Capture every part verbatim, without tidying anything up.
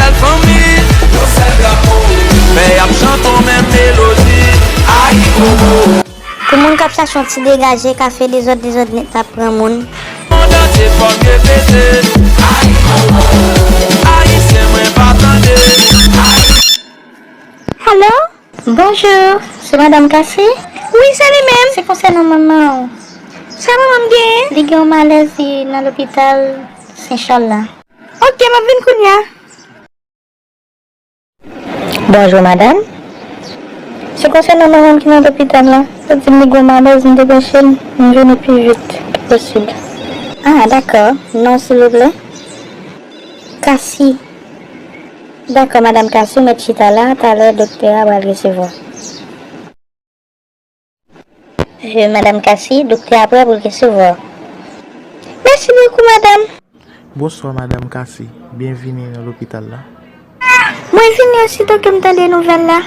Sèl fanmi, yon sèl drapo. Men y ap chante yon menm melodi. Ayibobo. Pou moun k ap chache yon ti degaje, kafe dezòd dezòd nèt ap pran moun. Mond antye fò m repete. Ayibobo. Ayisyen mwen pa tande. Alo? Bonjou, se Madanm Kasi? Wi, se li menm. Se konsènan manman w. Sa manman m genyen? Li gen yon malèz, li nan lopital Sen Chal la. Oke, m ap vin kounye a. Bonjou, madanm. Se konsènan manman m ki nan lopital la. Yo di m li gen yon malèz, m depeche m, m vini pi vit ki posib. Ah, dakò. Non, silvouplè? Kasi. Dakò, madanm Kasi, ou mèt chita la, talè doktè a pral resevwa. Euh, madanm Kasi, doktè a prè pou l resevwa w. Mèsi bokou, madanm. Bonswa, madanm Kasi. Byenvini nan lopital la. Mwen vini osito ke m tande nouvèl la.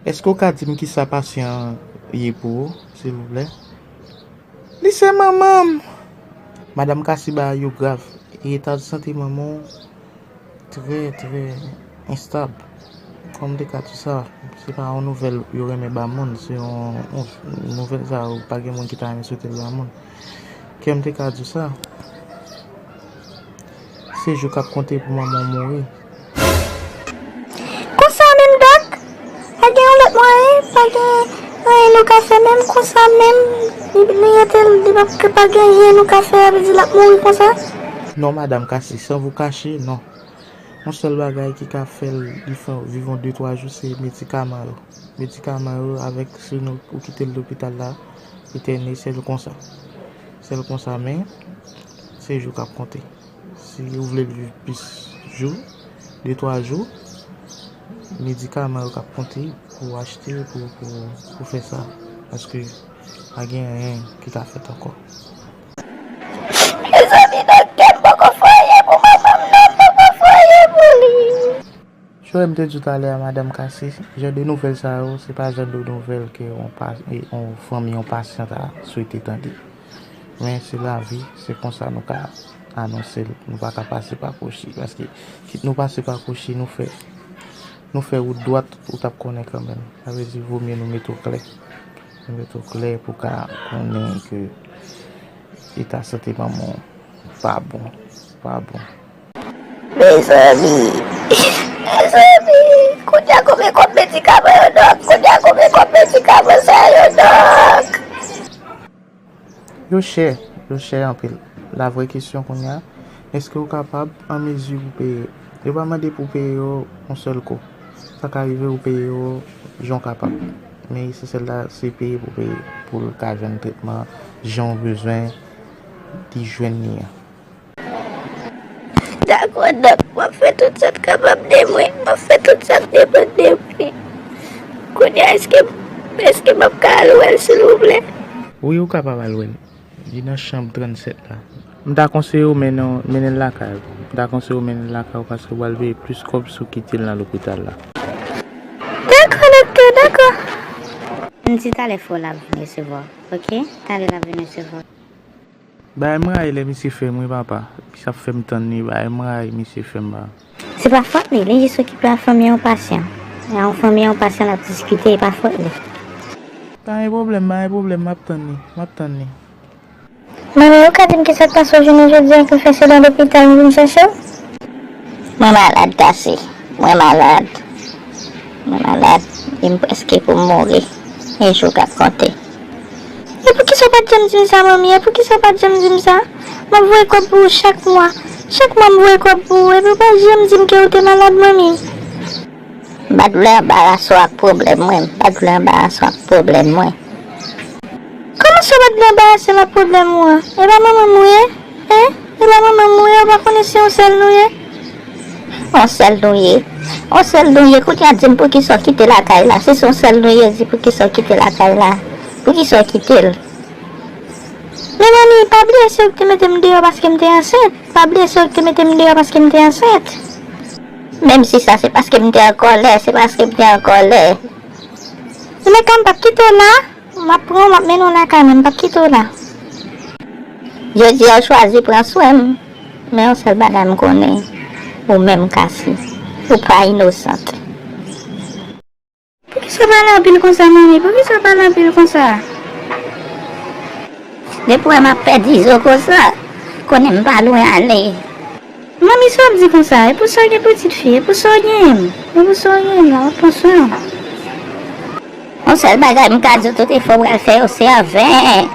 Èske w ka di m kisa pasyan an ye pou ou, silvouplè? Li se manman m! Madanm Kasi, bagay yo grav. Eta de sante manman w trè, trè enstab. Kòm m te ka di sa, se pa yon nouvèl yo renmen ba moun, se yon, yon nouvèl sa yo pa gen moun ki ta renmen swete l ba moun. Kòm m te ka di sa, se jou k ap konte pou manman w mouri. Konsa menm, dòk? Pa gen yon lòt mwayen? Pa gen anyen nou ka fè menm konsa menm? Li, li rete, li p ap, pa gen anyen nou ka fè, sa vle di l ap mouri konsa? Non, madanm Kasi, sans vous cacher, non. Yon sèl bagay ki ka fè l, li fè viv yon de twa jou, se medikaman yo. Medikaman yo, avèk si nou, ou kite l lopital la, etène, sèl konsa. Sèl konsa, men, se jou k ap konte. Si ou vle l viv plis jou, de twa jou, medikaman yo k ap konte pou w achte, pou, pou, pou fè sa. Paske pa gen anyen ki ka fèt ankò. Mezanmi, doktè, m poko fè anyen pou manman m, non, m poko fè anyen pou li. Jan m te di w talè a, madanm Kasi, jan de nouvèl sa yo, se pa jan de nouvèl ke yon pa, yon fanmi, yon pasyan ta swete tande. Men se lavi, se konsa nou ka anonse l. Nou pa ka pase pa kwochi. Paske kit nou pase pa kwochi, nou fè, nou fè wout dwat, ou t ap konnen kanmenm. Sa vle di, vomye nou mete w klè. Nou mete w klè pou w ka konnen ke eta sante manman w pa bon. Pa bon. Mezanmi, mezanmi, kounye a konbyen kòb medikaman yo, dòk? Kounye a konbyen kòb medikaman sa yo, dòk? Yo chè, yo chè anpil. La vrè kesyon kounye a, èske ou kapab an mezi pou peye yo? Yo pa mande pou peye yo yon sèl kou. Sa ka rive ou peye yo jan w kapab. Men esansyèl la, se peye pou peye, pou l ka jwenn tretman jan w bezwen li jwenn li an. Dakò, dòk, m ap fè tout sa k kapab de mwen. M ap fè tout sa k depann de mwen. Kounye a, èske, èske m ap ka al wè l, silvouplè? Wi, ou kapab al wè l. Li nan chanm trannsèt la. M ta konseye w mennen, mennen l lakay ou. M ta konseye w mennen l lakay ou paske w pral peye plis kòb si w kite l nan lopital la. Dakò, doktè, dakò. M di talè frè w la ap vin resevwa w, oke? Talè l ap vin resevwa w. Bagay m rayi lè misye fè m wi papa. Misye ap fè m tann li, bagay m rayi misye fè m papa. Se pa fòt li, li jis okipe ak fanmi yon pasyan. Yon fanmi yon pasyan l ap diskite, e pa fòt li. Pa gen pwoblèm, pa gen pwoblèm, m ap tann li, m ap tann li. Manmi, ou ka di m kisa k pase w jounen jodi a ki fè se nan lopital m vin chache w? Mwen malad, Kasi. Mwen malad. Mwen malad. E m prèske pou m mouri. E jou k ap konte. E poukisa w pa t janm di m sa, manmi? E poukisa w pa t janm di m sa? M ap voye kòb pou ou chak mwa. Chak mwa m voye kòb pou ou, epi w pa janm di m ke ou te malad, manmi. M pa t vle anbarase w ak pwoblèm mwen. M pa t vle anbarase w ak pwoblèm mwen. Kòman sa w pa t vle anbarase m ak pwoblèm ou an? E pa manman m ou ye? Hein? E pa manman m ou ye? Ou pa konnen se yon sèl nou ye? Yon sèl nou ye. Yon sèl nou ye. Kounye a di m poukisa w kite lakay la. Si se yon sèl nou ye, di poukisa w kite lakay la. Poukisa w kite l? Men manmi, pa bliye se ou ki te mete m deyò paske m te ansent. Pa bliye se ou ki te mete m deyò paske m te ansent. Menm si sa se paske m te an kòlè, se paske m te an kòlè. Emeka, m p ap kite w la. M ap pran w, m ap mennen w lakay mwen, m p ap kite w la. Jodi a w chwazi pran swen m. Men yon sèl bagay m konnen. Ou menm, Kasi, ou pa inosant. Poukisa w pale anpil konsa, manmi? Poukisa w pale anpil konsa? Depi w wè m ap pèdi zo konsa, konnen m pa lwen ale. Manmi, sa w ap di konsa? E pou sa w gen pitit fi? E pou sa w gen m? E pou sa w gen m la? W ap pran swen w. Yon sèl bagay m ka di w, tout efò w pral fè yo se an ven.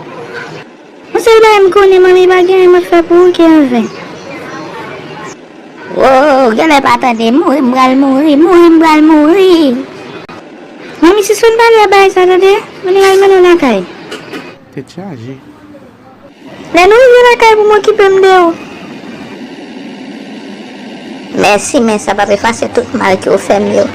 Yon sèl bagay m konnen, manmi, pa gen anyen m ap fè pou ou ki an ven. Wo, genlè pa tande, mouri m pral mouri, mouri m pral mouri. Manmi, sispann pale a bagay sa, tande? Mwen al mennen w lakay. Tèt chaje. Lè nou rive lakay pou m okipe m de ou. Mèsi, men sa p ap efase tout mal ke w fè m yo.